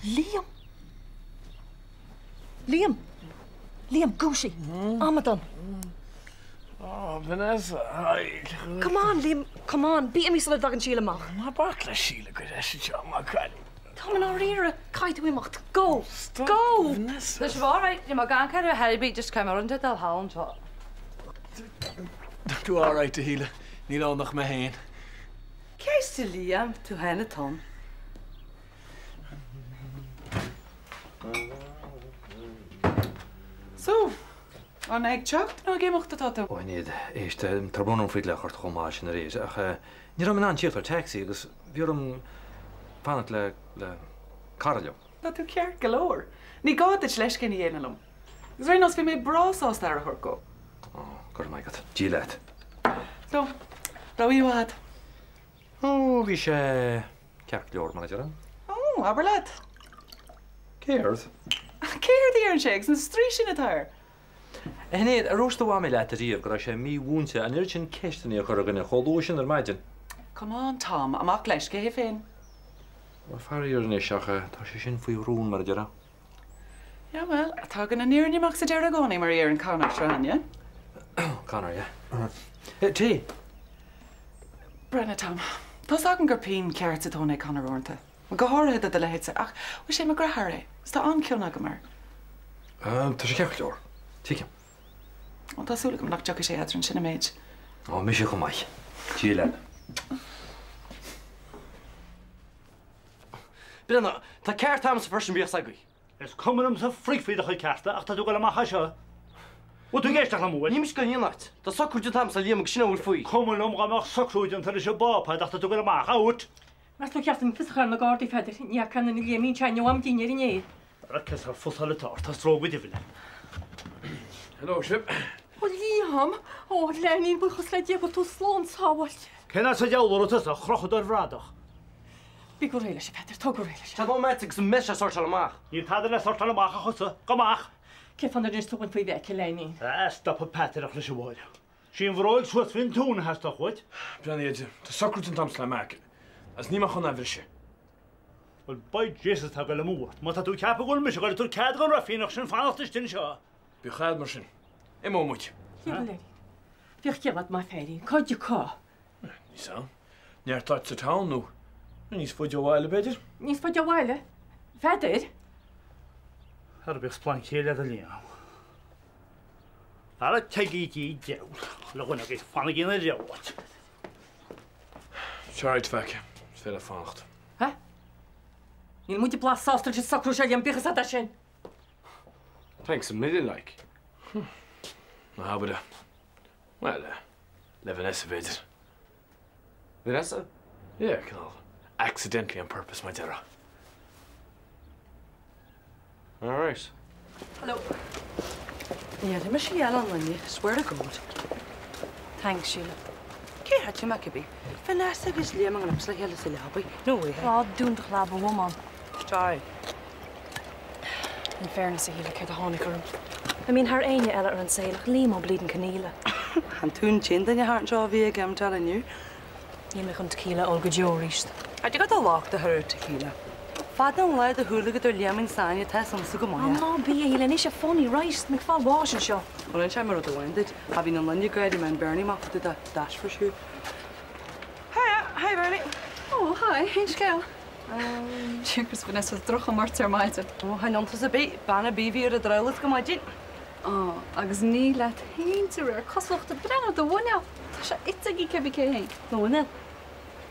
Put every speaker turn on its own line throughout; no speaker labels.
Liam! Liam! Liam, dúisigh! Amadán!
Oh, Vanessa, hi.
Come on, Liam, come on. Bí imithe sula dtagann Síle amach.
Ná bac le Síle go raibh sí seo amach, cailín.
Táim i ndáiríre. Caithfidh tú imeacht. Go!
Stop,
Go!
Vanessa.
Tá sibh alright, níl mé gan cur ar chor ar bith, just caithfidh mé rud inteacht a fháil thall anseo.
Tá tú alright, a Shíle. Níl ann ach mé féin.
Ceist a Liam, tú féin atá ann.
So, an ag teacht nó ag imeacht atá tú?
Ó, a Shinéad, éist, tá brón orm faoi ghlaoch ort chomh mall sin aréir, ach ní raibh mé in ann tíocht ar taxi agus bhí orm fanacht le, le cara liom.
Tá tú ceart go leor. Ní gá duit leithscéal a dhéanamh liom. Agus ar aon nós, bhí mé breá sásta aire a thabhairt dhó.
Ó, go raibh maith agat. Dia leat.
So, raibh oíche mhaith agat?
Ó, bhí sé ceart go leor, mar a déarfá.
Ó, abair leat.
Céard?
Céard a deireann sé agus na straois sin atá air?
A Shinéad, ar dhúirt do mhamaí leat ariamh go raibh sé mímhúinte an oiread sin ceisteanna a chur ar dhuine chomh luath sin ar maidin?
Come on, Tom, amach leis, cé hé féin?
Bhuel, faraor anois, ach tá sé sin faoi rún, mar a déarfá.
Yeah, bhuel, tagann an fhírinne amach sa deireadh i gcónaí, mar a deireann Conor, tráth, yeah?
Conor, yeah. Tae!
Breathnaigh, Tom, tá's agam gur pian ceart sa tóin é Conor uaireanta, go háirithe do do leithéidse, ach, bhuel, sé mo dheartháir é, is tá an-chion agam air.
Tá sé ceart go leor. Tuigim.
Ó, tá súil agam nach dtiocfaidh sé eadrainn, sin an méid.
Ó, mise chomh maith. Dia leat.
Breathnaigh, tá ceart a'msa freisin bíodh 's agaibh.
Is cuma liomsa fríoc faoi do chuid cearta ach tá tú ag dul amach as seo. Bhfuil tú ag éisteacht liom, an bhfuil?
Níl mise ag dul in aon áit. Tá socrú déanta a'msa le Liam agus sin é a bhfuil faoi.
Cuma liom dhá mbeadh socrú déanta leis an bPápa ach tá tú ag dul amach. Out!
Meas tú ar cheart dom fios a chur ar na Gardaí, Pheadair? Ní fhaca aon duine Liam anseo inniu am dinnéir inné.
Ara cé sa phusáil atá ort, tá stró go deimhin.
Hello sibh.
Ó Liam! Ó a leainín, buíochas le Dia go bhfuil tú slán sábháilte.
Cén áit sa diabhal a raibh tusa, a chrochadóir bhradach?
Bí go réidh leis, a Pheadair, tóg go réidh leis.
Tá nóiméad agus mbeidh sé sortáil amach.
Níl tada le sortáil amach ach thusa. Gabh amach!
Cén fáth nár inis tú dhúinn faoi Mheaití, a leainín?
Ah, stop ag peataireacht leis an bháire. Sí an bhróig suas faoin tóin a theastódh uait.
Breathnaigh, a Eddie, tá socrú déanta a'msa le Mac agus níl mé chun é a bhriseadh.
Bhuel, by Jesus tá goil amú ort. Má tá tú ag ceapadh go bhfuil mise ag goil ag tabhairt cead don ruifíneach sin fanacht istigh anseo.
Bíodh agat mar sin. Imeoidh muid.
Here, a leainín. Bíodh ciall agat, maith féirín. Cá dtiocfá?
Níl 's a'm. Neart áit sa town nó níos faide ó bhaile, b'fhéidir?
Níos faide ó bhaile? Pheadair?
Ara bíodh splanc céille agat a Liam. Ara teigígí diabhal le dhuine agaibh fanaigí ina reabhóid.
It's alright, Mhac. Is féidir leat fanacht.
Hé? Níl muid blas sásta leis an socrú seo, Liam, bíodh fhios agat é sin.
Thanks a million, like. Ná habair é. Bhuel, le Vanessa, b'fhéidir.
Vanessa?
Yeah, cineál accidentally on purpose, mar a déarfá.
Alright.
Hello. Ní fhéadfaidh mise a dhéanamh an swear to God.
Thanks, Sheila.
Cé thit amach cibé? Vanessa agus Liam an le chéile sa leabaidh. No way.
Á, dún do chlab, a woman.
Sorry.
In fairness, a Shíle, céard a tháinig orm? I mean, thar éinne eile ar an saol, ach Liam Ó bleeding Conaola.
An tú an t-aon duine thart anseo a bhí ag, I'm telling you.
Níl mé chun tequila a ól go deo arís.
I do got a locht a chur ar tequila. Fada an lá do shúil agat ar Liam an Sáine, tá fhios a'msa go maith.
Á, ná bí, a Shíle, anois, funny, right, mé ag fáil bháis anseo.
Bhuel, inseoidh mé rud amháin duit, cha bhíonn an loinnir gáire mé an Bernie mac do dash for sure.
Hiya, hi Bernie.
Oh, hi, cén scéal? Agus Vanessa drocham ort ar maidin.
Ó, chan iontas ar bith, bean ar bith a bhí ar an drabhlás go maidin.
Á, agus ní leat féin de réir cosúlachta, breathnaigh ar do mhuineál! Tá sé ite aige cibé cé hé.
Mo mhuineál?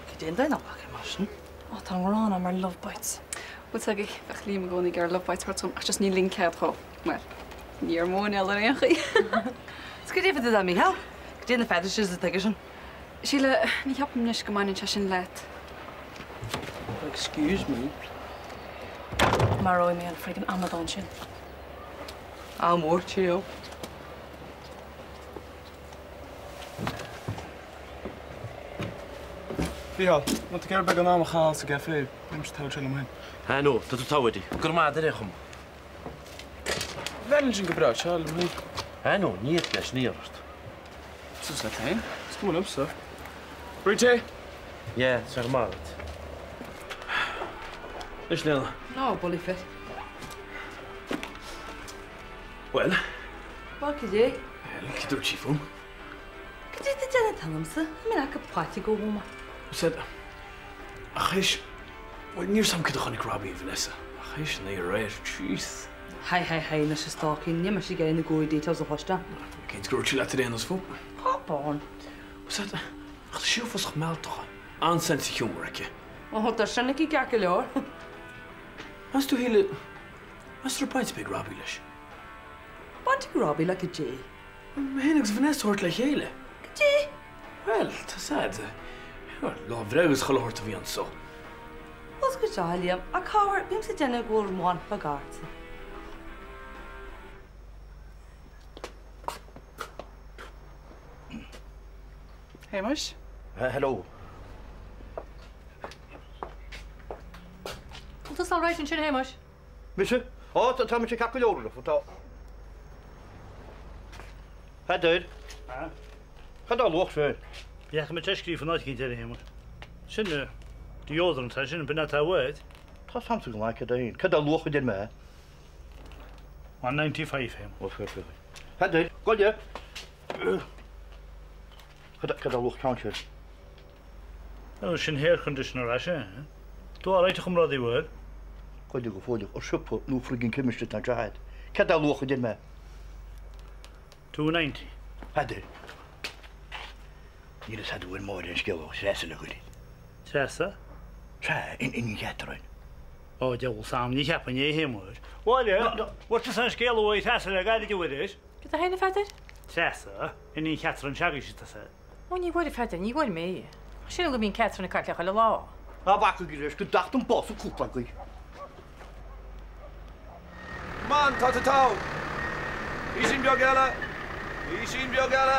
Cad é an dóigh nach bhfaca mé sin?
Á, tá an ghráin agam ar love bites.
Bhfuil 's agaibh, bheadh Liam i gcónaí ag iarraidh love bites a thabhairt dom ach just ní ligim cead dhó. Bhuel, ní ar mo mhuineál ar aon chaoi.
Is cad é fá dtaobh de Mícheál? Cad é na fetishes atá aigesean?
Síle, ní cheapaim anois go mbaineann sé sin leat.
Excuse me.
Maróidh mé an friggin' amadán sin.
Ádh mór, cheerio.
Mícheál, má tá tú ag iarraidh beagán ama a chaitheamh sa gcafé, beidh mise togha liom féin.
Ah no, tá tú togha, Eddie. Go raibh maith agat ar aon chuma.
Bheinn ansin go breá, seo liom féin.
Ah no, ní fhéadfainn leis, ní iarr ort.
Suas leat féin, is cuma liomsa. Rite!
Yeah, tá sé go maith duit.
Anois Léana.
Ná bully fit.
Bhuel?
Bhuel, cad é?
Bhuel, cad dúirt sí fúm?
Cad é tá déanamh tuillimse? I mean, acu paite go bhfuil mé.
Said, ach théis, bhuel, níl 's a'm cad a chonaic Robbie i Vanessa, ach théis an lae aréir, jeez.
Haigh, haigh, haigh, anois a stóicín, níl mise ag iarraidh na gory details a chloisteáil.
Cinnte go raibh sí leat ar aon nós fúm.
Hop on.
Said, ach tá sí uafásach mealltach, an-sense of humour aici.
Ó, tá sin aici ceart go leor.
Meas tú, Shíle, meas tú raibh baint ar bith ag Robbie leis?
Baint ag Robbie le cad é?
Mé féin agus Vanessa a thabhairt le chéile.
Cad é?
Bhuel, tá 's a'd, bhuel, lá a bhreithe agus chuile shórt a bhí anso.
Bhuel, go deo, Liam, ach cá bhfuair, bímse ag déanamh go bhfuil maith beag ortsa.
Shéamais?
Hello.
Bhfuil tusa all right ansin, a Shéamais?
Mise? Ó, tá mise ceart go leor, tá. Peadar? Cad é luach sin?
Ní fhaca mé scríofa in áit éicint air, a Shéamais. Sin deodorant é sin, b'in atá uait.
Tá samsa go maith, cad é féin? Cad é luach a deir mé?
195, a Shéamais.
Ó, fair play. Peadar, goile! Cad é luach ceann sin?
Ó, sin hair conditioner é sin. Tú all right a chomrádaí, bhfuil?
Goile go fóilleach, ar siopa nó friggin chemist atá anseo agat. Cad é luach a deir mé?
290.
Peadar. Níl fhios a'd an bhfuair Máire an scéal ó Threasa le goile.
Treasa?
Sea, iníon Chatherine.
Ó, diabhal 's a'm, ní cheapfainn é, a Shéamuis. Bhaile, bhfuair tusa an scéal uaidh Treasa le gairid, an bhfuairis?
Cad é féin, a Pheadair?
Treasa, iníon Chatherine s'agaibhse, tá sé.
Ó, ní bhfuair, a Pheadair, ní bhfuair mé. Sin go mbíonn Catherine ag caint léi chuile lá.
Ná bacaigí leis, go dtacht an bás an cúpla agaibh.
Come on, tá tú togha! Píosín beag eile! Píosín beag eile!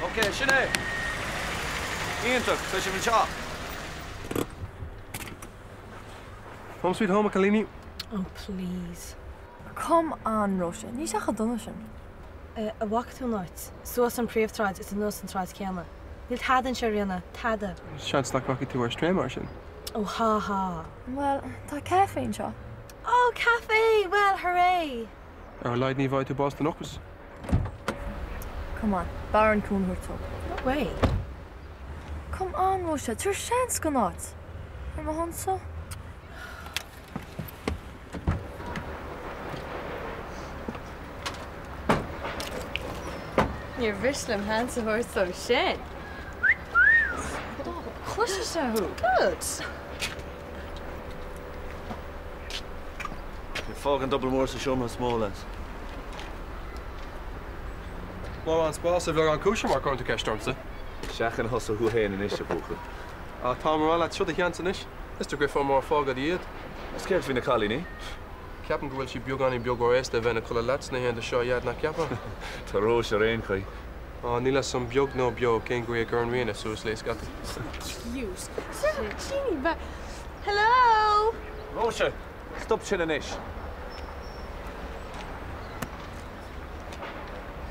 Ok, sin é! Iontach, tá sibh anseo!
Home sweet home, a chailíní.
Oh please.
Come on, Róise, níl sé chomh dona sin.
An bhfaca tú an áit? Suas an príomhshráid is anuas an tsráid chéanna. Níl tada anseo, Ríona. Tada.
Seans nach rachaidh tú ar strae mar sin.
Oh ha ha.
Bhuel, tá caife anseo.
Oh, caife! Bhuel, hooray!
Ar a laghad ní bhfaighidh tú bás den ocras.
Come on, b'fhearr an cúnna a thabhairt dó.
No way.
Come on, Róise, tabhair seans don áit! Ar mo shon-sa.
Níor mhiste liom seans a thabhairt dó sin. Cloisfidh sé thú.
Good.
Fág an duball mór sa seomra is mó, lads.
Mórán spáis ar bheagán cúise má chuireann tú ceist ormsa.
Seachain thusa thú fhéin anois, a bhuachaill.
Á, táim a rá leat, seo do sheans anois. Is do dheirfiúr mór fág iad.
Is céard faoi na cailíní?
Ceapaim go bhfuil siad beagáinín beag ró-aosta a bheith ina codladh leat sna laethanta seo, a Dhaid, nach gceapann?
Tá Róise ar aon chaoi.
Á, níl fhios a'm beag nó beo cén chaoi a gcuireann Ríona suas léi scataí.
Cute. So teeny but Hello!
Róise, stop sin anois.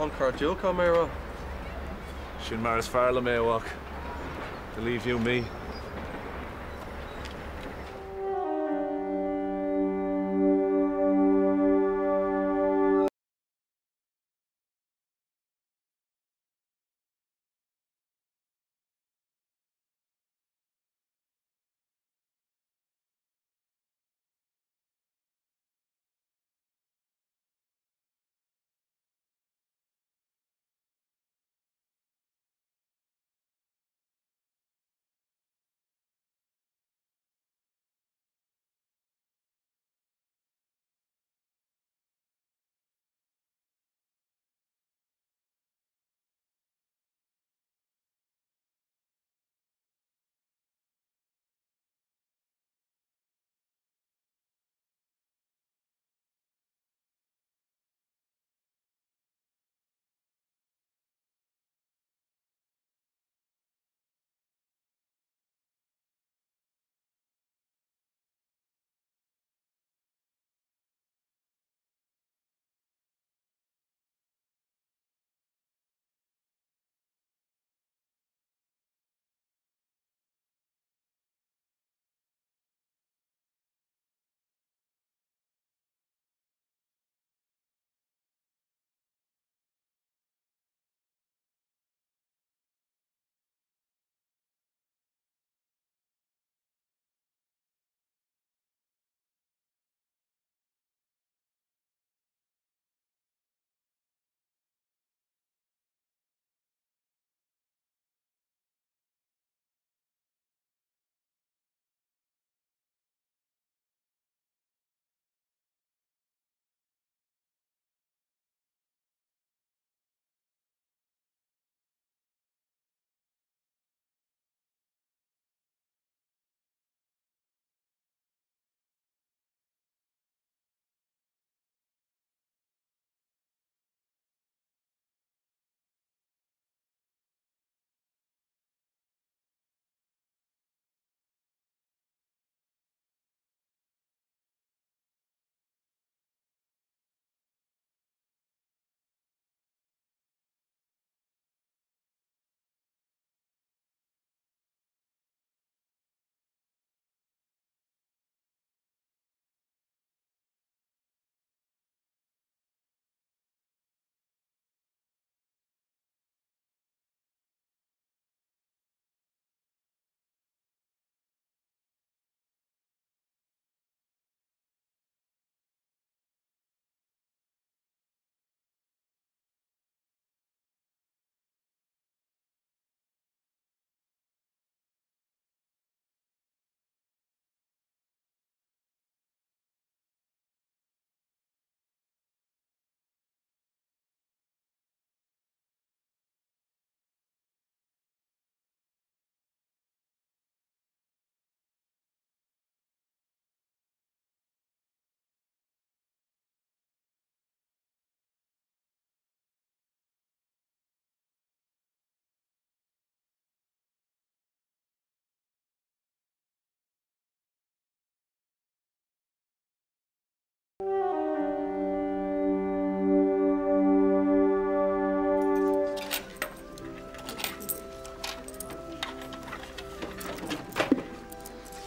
An-chairdiúil, caithfidh mé a rá.
Sin mar is fearr liom é, a mhac. Believe you me.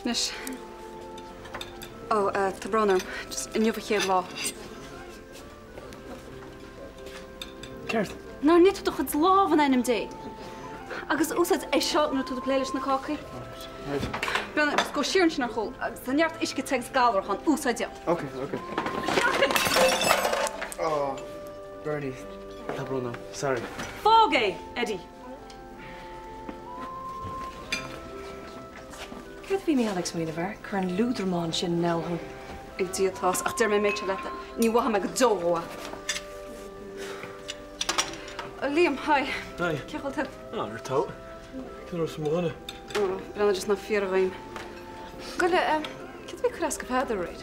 Anois. Ó, tá brón orm. Just inniu a chéad lá.
Céard?
Nár nigh tú do chuid lámh in ainm Dé! Agus úsáid é seo nuair atá tú ag plé leis na cácaí.
Right.
Breathnaigh, just gabh siar ansin ar chúl agus tá neart uisce te agus galrach ann, úsáid iad.
Ok, ok.
Seachain!
Oh, Bernie, tá brón orm. Sorry.
Fág é, Eddie! Céard a bhí Mícheál ag smaoineamh air? Cur an liúdramán sin anall thú.
Ag Dia atá fhios, ach déarfaidh mé an méid seo leat, ní mhaithfidh mé go deo dhó é. Liam, hi.
Hi.
Cén chaoi a bhfuil tú?
Ah, ar togha. Cén raibh sa mo dhuine?
Oh, breathnaigh just ná fiafraigh dhíom. Goile, céard a bhí ag cur as go Peadar aréir?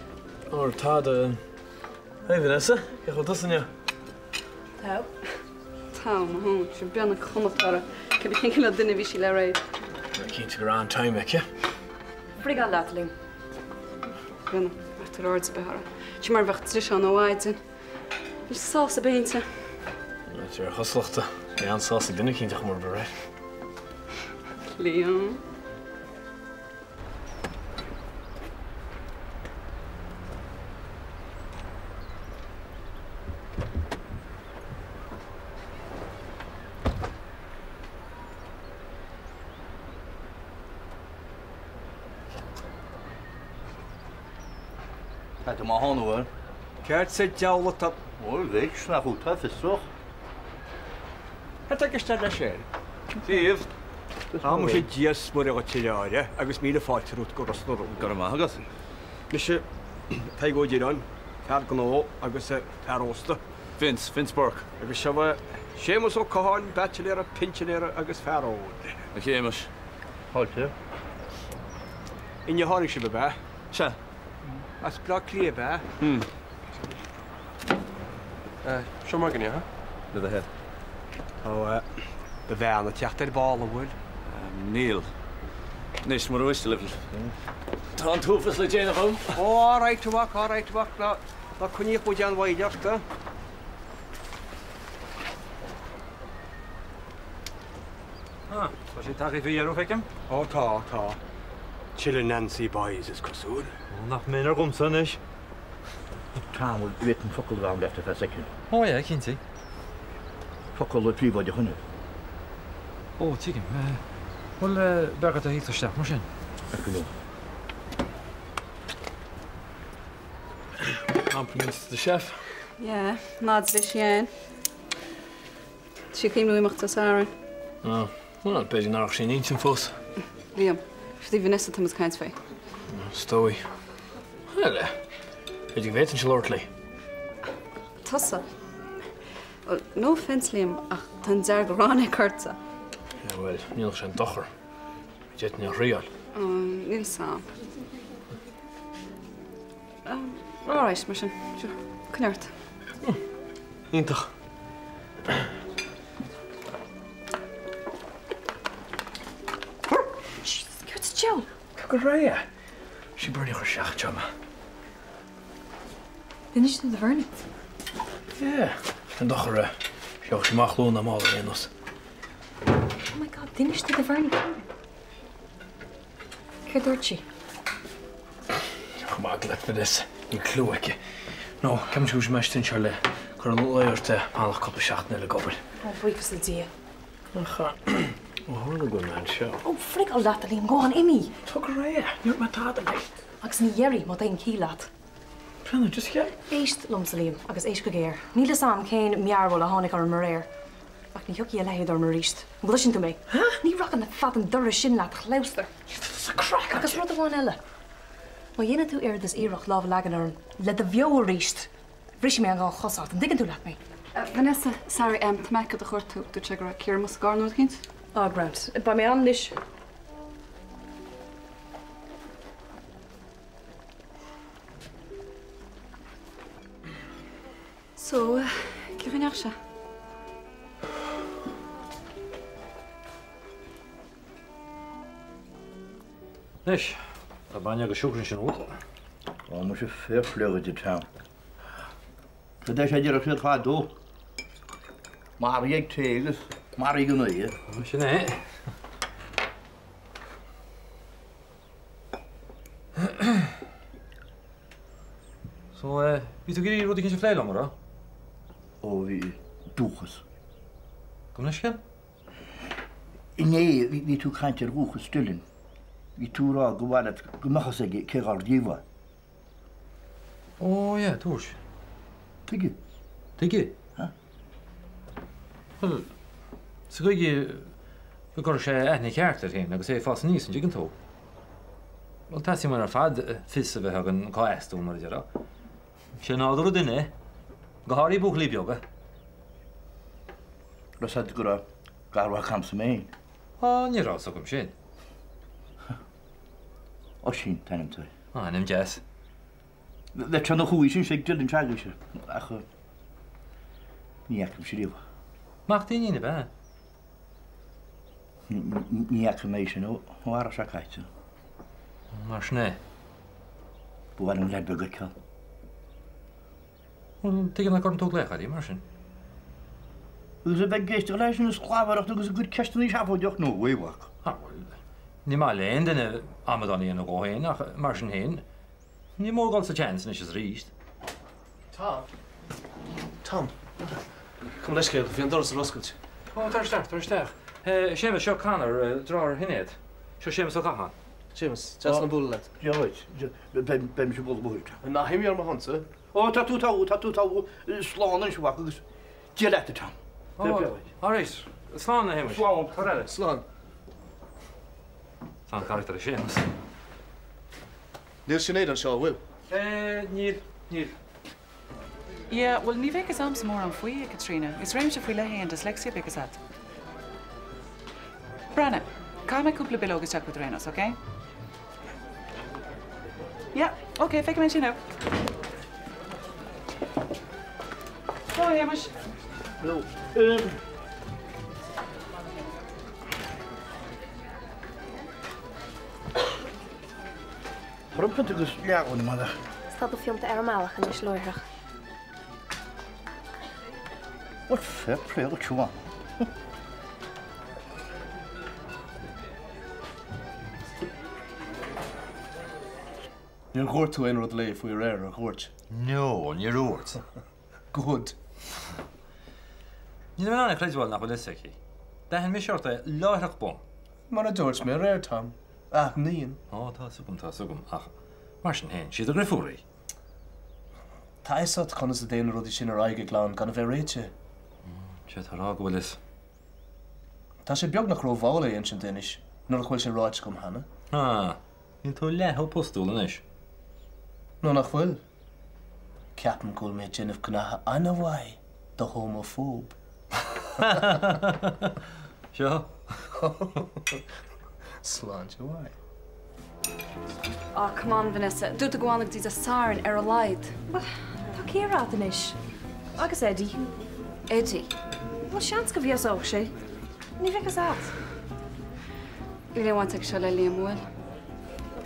Ar tada. Hi Vanessa, cén chaoi a bhfuil tusa inniu?
Tá. Tá, mo thóin. Sin breathnaigh cuma atá uirthi. Cibé cén cineál duine a bhí sí le aréir.
Tá cinnte go raibh an-time aici.
Frigáil leat, Liam.
Breathnaigh, ná tabhair aird ar bith uirthi. Sin mar a bheadh dris ann ó mhaidin. Níl sás ar bith inti.
De réir chosúlachta, bhí an-sás ag duine eicínt ar chuma ar bith, right?
Liam.
Tá tú maith ann, an bhfuil?
Céard sa diabhal atá.
Ó, bheidh, nach bhfuil tú fiosrach?
Cad tá i gceist leis sin?
Dia dhaoibh.
Tá muise Dia 's Muire dhuit a Fheáire agus míle fáilte romhat go Ros na Rún.
Go raibh maith agat.
Mise Tadhg Ó Direáin, fear gnó agus fear ósta.
Vince, Vince Burke.
Agus seo é Séamus Ó Catháin, baitsiléara, pinsinéara agus fear óil.
A Shéamais.
Fáilte.
Inniu a tháinig sibh, ab ea?
Sea.
As Bleá Cliath, ab ea?
Hmm. Seo mar gné, ha?
Le do thoil.
Tá do bhean ag teacht ar ball, an bhfuil?
Níl. Anois, mura mhiste libh, tá an t-uafás le déanamh agam.
Ó, all right, a mhac, all right, a mhac, ná, ná coinníodh muid aon mhoill ort, a?
Ah, tá sé tagtha faoi dheireadh, feicim.
Ó, tá, tá. Tuilleadh Nancy Boys, is cosúil.
Ó, nach méanar dhomsa anois.
Tom, an bhféadfainn focal a rá leat ar feadh soicind?
Ó yeah, cinnte.
Focal príobháideach inniu.
Ó, tuigim. Bhuel, b'fhearr dhuit a thíocht isteach mar sin.
Ceart go leor.
Compliments to the chef.
Yeah, ná bhí sí ann. Tá sí ag cuimhniú imeacht as Árainn.
Ó, bhuel, b'fhéidir nach raibh sí in intinn fós.
Liam, faoi Vanessa tá muid ag caint faoi.
Is dóigh. Bhuel, b'fhéidir go bhféadfainnse labhairt léi.
Tusa? Bhuel, no offence, Liam, ach tá an dearg-ghráin ag ortsa.
Yeah, bhuel, ní dhéanfadh sé aon dochar. D'fhéadfainn é a thriáil.
Níl 's a'm. Alright, mar sin. Sure. Coinnigh ort.
Iontach.
Jesus, céard sa diabhal?
Go réidh é. Sí Bernie a chuir isteach anseo mé.
D'inis tú do Bhernie?
Yeah. An dochar é. Gheobhaidh sí amach luath nó mall ar aon nós.
Oh my God, d'inis tú do Bhernie? Céard dúirt sí?
Chomh maith le Vanessa, níl clue aici. No, ceapaim go bhfuil sí istigh anseo le cur an lao ort fanacht cúpla seachtain eile ag obair.
Ó, buíochas le Dia.
Ach, ó tharla go bhfuil mé anseo.
Ó, frigáil leat, a Liam, go on, imigh!
Tá go réidh, ní dúirt mé tada leis.
Agus ní dhéarfaidh, má tá aon chiall leat.
Breathnaigh, just cheap.
Éist liomsa, Liam, agus éist go géar. Níl fhios a'm cén mearbhall a tháinig orm aréir. Ach ní thiocfaidh a leithéid orm arís. An gcloiseann tú mé? Ní rachainn feadh an dorais sin leat, a chlabhstar.
Craic
Agus rud amháin eile. Má dhéanann tú oiread is iarracht lámh a leagan orm le do bheo arís, brisfidh mé an dhá chos ort. An dtuigeann tú leat mé?
Vanessa, sorry, tá Mac do chuartú. Dúirt sé go raibh Ciara amuigh sa gcarr nó rud eicínt.
Ah, grand. Beidh mé ann anois.
So, cén chaoi a ndeachaigh sé?
Anois, tá bainne agus siúcra ansin agat.
Ó, muise fair play dhuit, a Tom. Cad é sin a déarfadh siad fadó? Maraigh ag tae agus maraigh gan oidhe.
Sin é. So, bhí tú ag iarraidh rud eicínt a phlé liom, an raibh?
Ó, bhí. Dúchas.
Gabh mo leithscéal?
Inné, bhí tú ag caint ar dhúchas Dylan. Bhí tú ag rá gur mhaith leat go mbeadh fhios aige cé dhár díobh é.
Ó, yeah, dúirt.
Tuige?
Tuige?
Ha?
Bhuel, sa gcaoi go gcuirfeadh sé aithne cheart air féin agus é ag fás aníos, an dtuigeann tú? Bhuel, teastaíonn uainn ar fad fios a bheith againn cá as dúinn, mar a déarfá. Sé nádúr an duine é, go háirithe buachaillí beaga.
Raibh fhios agat go raibh garmhac a'msa mé féin?
Á, ní raibh fhios agam sin.
Oisín, t-ainm atá air.
Á, ainm deas.
Bheadh sé ina chúis anseo ag Dylan s'agaibhse, ach ní fhaca mise riamh.
Mac d'iníon ab ea?
Ní fhaca mé sin ó earrach seo caite.
Mar sin é.
Ba mhaith liom an leaid beag a fheiceáil.
Bhuel, tuige nach gcuireann tú glaoch uirthi, mar sin?
Agus a bheith ag éisteacht leis an sclábhaireacht agus a gcuid ceisteanna seafóideach, no way, mhac.
Ah, bhuel, ní maith le aon duine amadán a dhéanamh dhó féin, ach mar sin féin, Ní mór dul sa tseans anois is arís.
Tom. Tom. Gabh mo leithscéal, bhí an doras ar oscailt.
Ó, tar isteach, tar isteach. Séamus, seo Conor, deartháir Shinéad. Seo Séamus Ó Catháin.
Séamus, deas liom bualadh leat.
Dia dhuit. Beidh mise ag dul abhaile.
Ná himigh ar mo shonsa.
Ó, tá tú togha, tá tú togha. Slán anois, a mhac, agus Dia leat, a Tom.
Ó, alright. Slán, a Shéamuis.
Slán.
Tar eile.
Slán.
Tá an carachtar é Séamus.
Níl Sinéad anseo, an bhfuil?
Eh, níl, níl.
Yeah, bhuel, ní bheadh fhios a'msa mórán faoi, a Caitríona. Is réimse faoi leith é an dyslexia, bíodh fhios a'd. Breathnaigh, caithfidh mé cúpla bileog isteach chugat ar aon nós, ok? Yeah, ok, feicfidh mé ansin thú. Hello, a Shéamais.
Hello. Tabhair dom pionta agus leathghloine, mar.
Tá do phionta ar an mbealach anois láithreach.
Bhuel, fair play dhuit, Siobhán.
Níor dhúirt tú aon rud léi faoi aréir, ar dhúirt?
No, níor dhúirt.
Good.
Nílim in ann a chreidbheáil nach bhfuil fhios aici. D'aithin mise ort é láithreach bonn.
Mar a dúirt mé aréir, Tom. Aithníonn.
Ó, tá 'fhios agam, tá 'fhios agam, ach mar sin féin, sí do dhrifiúr í.
Tá fhios a't conas a dtéann na rudaí sin ar aghaidh i gclann gan a bheith réitithe.
Sé tá rá go bhfuil fhios.
Tá sé beagnach rómhall é a insint di anois, nuair a bhfuil sé ráite agam cheana.
Ah, níl tú leath chomh postúil anois.
Nó nach bhfuil? Ceapaim go bhfuil mé ag déanamh gnaithe an-mhaith do homafób.
Seo.
Sláinte mhaith.
Ah, come on, Vanessa. Dúirt tú go bhfanfadh go dtí Dé Sathairn ar a laghad.
Bhuel, tá Ciara agat anois. Agus Eddie.
Eddie?
Bhuel, seans go bhfeabhsódh sé. Ní bheadh fhios a't.
Níl aon bhaint aige seo le Liam, an bhfuil?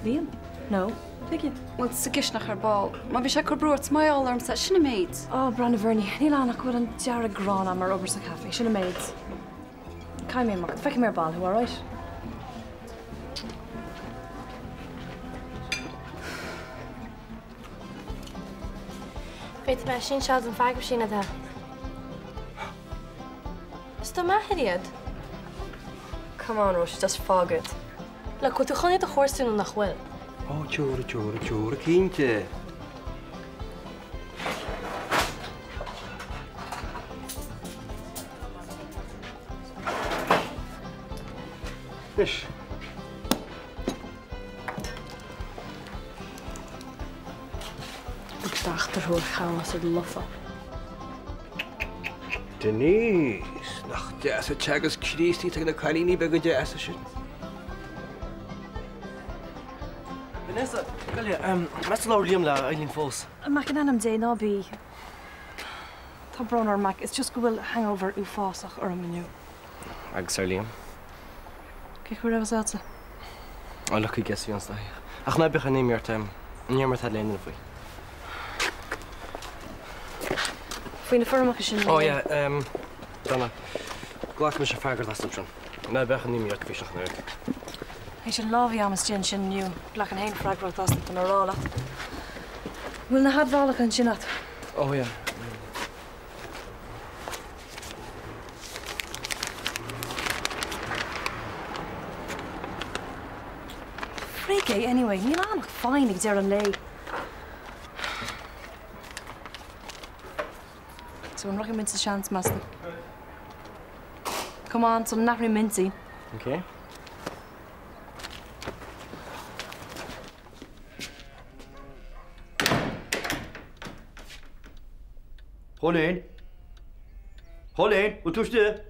Liam? No. Tuige?
Bhuel, sa gcisteanach ar ball. Má bhí sé ag cur brú ort, mar gheall ormsa, sin an méid.
Ó, breathnaigh Bhernie, níl ann ach go bhfuil an dearg-ghráin a'm ar obair sa chaife, sin an méid. Caithfidh mé imeacht, feicfidh mé ar ball thú, alright?
Féadfaidh mé sinseáil don freagra sin atá. Is do m'athair iad. Come on, Róise, just fág iad. Look, bhfuil tú chun iad a chúrsa nó nach bhfuil?
Ó, tiúra, tiúra, tiúra, cinnte.
Anois.
Agus d'eachtar thú ar chamás ar lofa.
Denise, nach deas an teagasc Críostaí atá ag na cailíní beaga deasa sin.
Vanessa, Gaile, meas tú labhair Liam le Eileen fós?
Mac, in ainm Dé, ná bí. Tá brón orm, Mac, it's just go bhfuil hangover uafásach orm inniu.
Agus ar Liam?
Cé chaoi raibh fhios a'dsa?
Ó, lucky guess a bhí ann is dóiche. Ach ná bíodh aon imní ort, ní dhearna mé tada le aon duine faoi.
Faoi na foirmeacha sin,
Ó, yeah, Donna, glacfaidh mise freagracht as ansin. Ná bíodh aon imní ort faoi seo ach an oiread.
Théis an lá a bhí a'm istigh ansin inniu, ghlacaim féin freagracht asat, tá mé a rá leat. Bhfuil na hadmhálacha ansin agat?
Oh yeah.
Frig é anyway, níl ann ach foighne ag deireadh an lae. So an rachaidh muid sa seans, meas tú? Come on, sula n-athraím m'intinn.
Okay.
Chóilín! Chóilín, bhfuil tú istigh?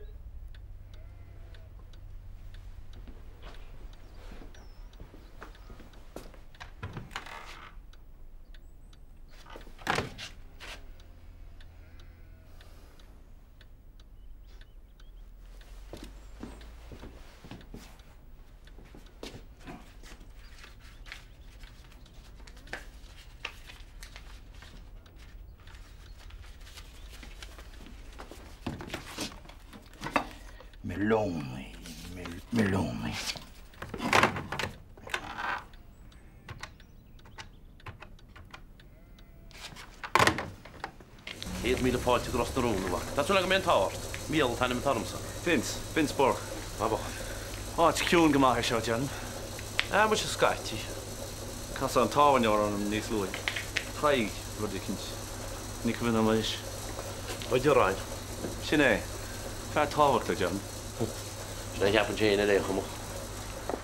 Meloni, Meloni.
100,000 fáilte go Ros na Rún, a mhac. Tá súil agam go mbeidh an t-ádh ort. Mícheál an t-ainm atá ormsa.
Vince, Vince Burke.
Maith buachaill.
Áit chiúin go maith é seo, déarfainn.
Ah, muise scaití.
Casadh an tábhairneoir orm níos luaithe. Tadhg, rud eicínt. Ní cuimhin liom anois.
Ó Direáin.
Sin é. Fear tábhachtach, déarfainn.
Sin é a cheapaimse féin ar aon chuma.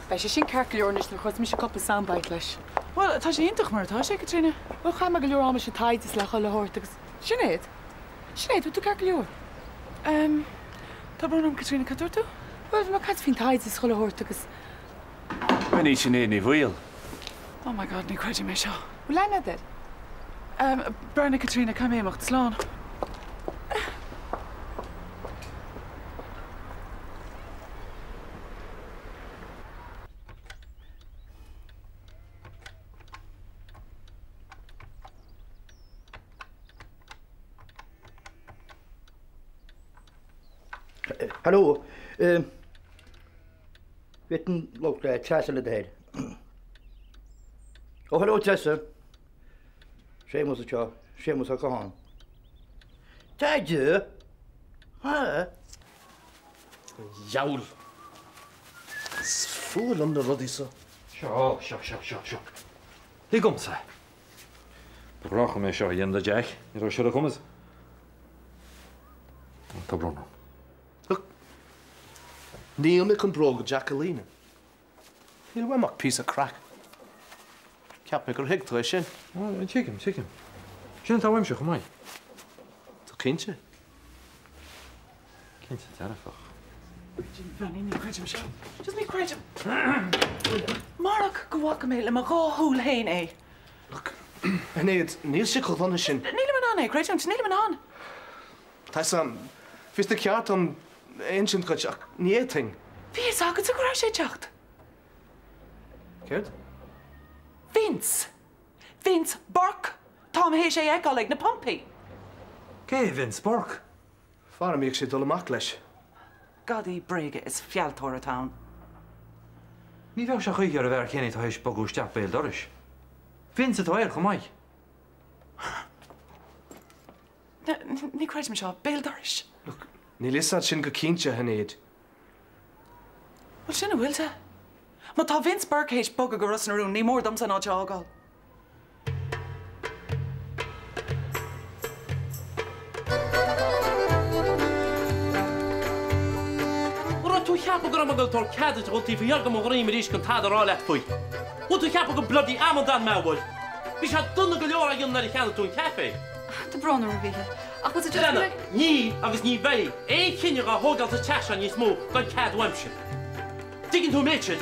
Beidh sé sin ceart go leor anois nuair a chuirfeas mise cúpla soundbite leis. Bhuel, tá sé iontach mar atá sé, Caitríona. Bhuel, chaith mé go leor ama sa taighde is le chuile shórt agus. Sinéad! Sinéad, bhfuil tú ceart go leor? Ehm, tá brón orm, Caitríona, cad dúirt tú? Bhuel, bhí mé ag caint faoin taighde is chuile shórt agus.
B'in í Sinéad Ní Bhaoill.
Oh my God, ní chreidim é seo. Bhfuil aithne agat air? Ehm, breathnaigh, Caitríona, caithfidh mé imeacht. Slán.
Hello. Bhféadfainn labhairt le Treasa le do thoil. Ó hello Treasa. Séamus anseo, Séamus Ó Catháin. Tadhg! Ha?
Dheabhail. Is fuath liom na rudaí so.
Seo, seo, seo, seo, seo. Lig dhomsa. Ba ghnách liom é seo a dhéanamh do Jack, ní raibh sé ar a chumas. Tá brón orm.
Look, níl mé chun bróga Jack a líonadh. Níl uaim ach píosa craic. Cheap mé gur thuig tú é sin.
Tuigim, tuigim. Sin atá uaimse chomh maith.
Tú cinnte?
Cinnte dearfach.
Bhreathnaigh, ní chreidim seo. Just ní chreidim. Marach go bhfaca mé le mo dhá shúil féin é.
Look, Sinéad, níl sé chomh dona sin.
Nílim in ann é a chreidiúint, nílim in ann.
Tá 'fhios a'm, bhí sé de cheart a'm a insint dhuit ach ní fhéadfainn.
Bhí fhios agatsa go raibh sé ag teacht.
Céard?
Vince! Vince Burke! Táim théis é a fheiceáil ag na pumpaí.
Cé é Vince Burke?
Fear a mbíodh sé ag dul amach leis.
Gadaí bréige is fealltóir atá ann.
Ní bheadh sé choíche ar an bhfear céanna atá théis bogadh isteach béal dorais. Vince atá air chomh maith.
Ní chreidim seo. Béal dorais.
Look, níl fhios a'd sin go cinnte, a Shinéad.
Bhuel, sin a bhfuil de. Má tá Vince Burke théis bogadh go Ros na Rún, ní mór domsa an áit a fhágáil.
An raibh tú a cheapadh go raibh mé ag dul tabhairt cead duit a dhul taobh thiar de mo dhroim arís gan tada a rá leat faoi? Bhfuil tú a cheapadh gur bloody amadán mé, an bhfuil? Bhí sé dona go leor á dhéanamh nuair a cheannaigh tú an caife.
Tá brón orm, a Mhíchíl, ach bhfuil tú just
Breathnaigh, níl agus ní bheidh aon chinneadh á thógáil sa teach seo níos mó gan cead uaimse. Dtuigeann tú an méid sin?